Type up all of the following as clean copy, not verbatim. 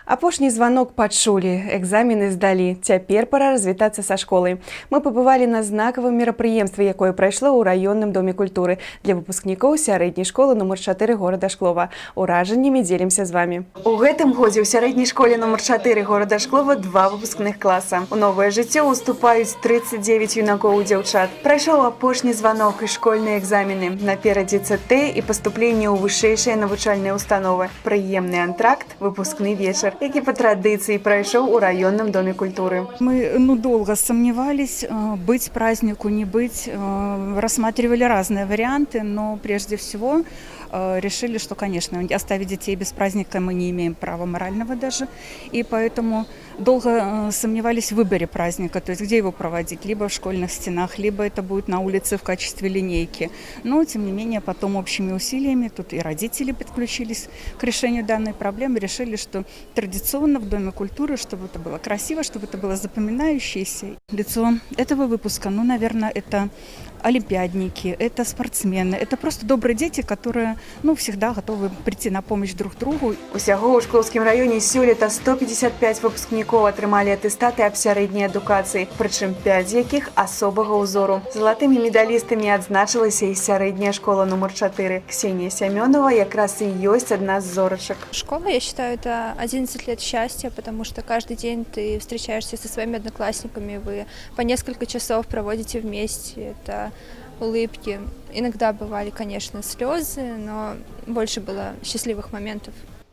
Апошні званок пачулі, экзамены здалі. Цяпер пора развітацца са школай. Мы пабывалі на знакавым мерапрыемстве, якое прайшло ў раённым доме культуры для выпускнікоў сярэдняй школы нумар 4 горада Шклова. Уражаннямі дзелімся з вамі. У гэтым годзе ў сярэдняй школе нумар 4 горада Шклова два выпускных класа. У новае жыццё уступаюць 39 юнакоў і дзяўчат. Прайшоў апошні званок і школьныя экзамены. Наперадзе ЦТ і паступленне ў вышэйшыя навучальныя установы. Прыемны антракт, выпускны вечар, які па традыцыі прайшоў у раённым доме культуры. Мы, ну, долго сомневались, быть празднику, не быть, рассматривали разные варианты, но прежде всего решили, что, конечно, оставить детей без праздника мы не имеем права морального даже, и поэтому долго сомневались в выборе праздника, то есть где его проводить, либо в школьных стенах, либо это будет на улице в качестве линейки. Но, тем не менее, потом общими усилиями, тут и родители подключились к решению данной проблемы, решили, что традиционно в Доме культуры, чтобы это было красиво, чтобы это было запоминающееся. Лицо этого выпуска, ну, наверное, это олимпиадники, это спортсмены, это просто добрые дети, которые, ну, всегда готовы прийти на помощь друг другу. Усяго ў Шклоўскім раёне сёлета 155 выпускнікоў атрымалі атэстаты аб сярэдняй адукацыі, прычым 5 з якіх асобага ўзору. Залатымі медалістамі адзначылася і сярэдняя школа нумар 4. Ксенія Сямёнова якраз і ёсць адна з зорачак. Школа, я считаю, это 11 лет счастья, потому что каждый день ты встречаешься со своими одноклассниками, вы по несколько часов проводите вместе, это улыбки. Иногда бывали, конечно, слезы, но больше было счастливых моментов.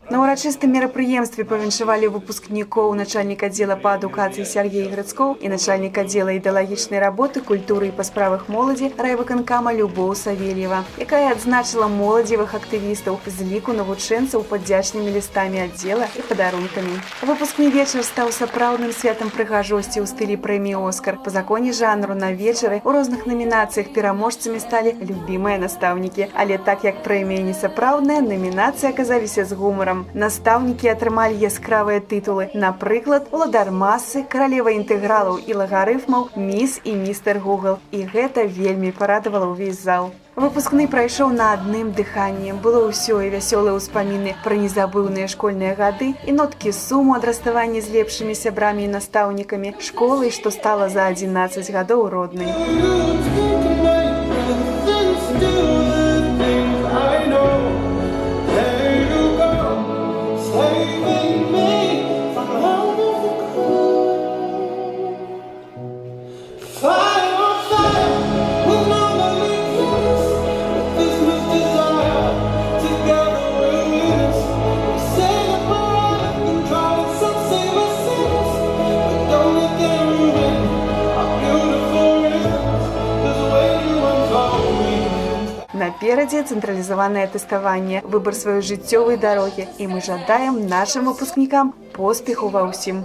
На ўрачыстым мерапрыемстве павіншавалі выпускнікоў начальнік аддзела па адукацыі Сяргей Грыцкоў і начальнік аддзела ідэалагічнай работы, культуры і па справах моладзі райвыканкама Любоў Савельева, якая адзначыла моладзевых актывістаў з ліку навучэнцаў падзячнымі лістамі аддзела і падарункамі. Выпускны вечар стаў сапраўдным святам прыгажосці ў стылі прэміі «Оскар». Па законе жанру на вечары ў розных намінацыях пераможцамі сталі любімыя настаўнікі. Але так як прэмія не сапраўдная, намінацыі аказаліся з гумарам. Настаўнікі атрымалі яскравыя тытулы. Напрыклад, уладар масы, каралева інтэгралаў і лагарыфмаў, міс і містер Гугл. І гэта вельмі парадавала ўвесь зал. Выпускны прайшоў на адным дыханні. Было ўсё: і вясёлыя ўспаміны пра незабыўныя школьныя гады, і ноткі суму ад расставання з лепшымі сябрамі і настаўнікамі, школай, што стала за 11 гадоў роднай. You take my breath and steal the things I know. There you go, saving me from out of the cold. Fire on fire will normally kill us, but this much desire, together we're winners. We say that we're out of control, and some say we're sinners, but don't let them ruin our beautiful rhythms. 'Cause when you unfold me. Наперадзе цэнтралізаванае тэставанне, выбар сваёй жыццёвай дарогі, і мы жадаем нашым выпускнікам поспеху ва ўсім.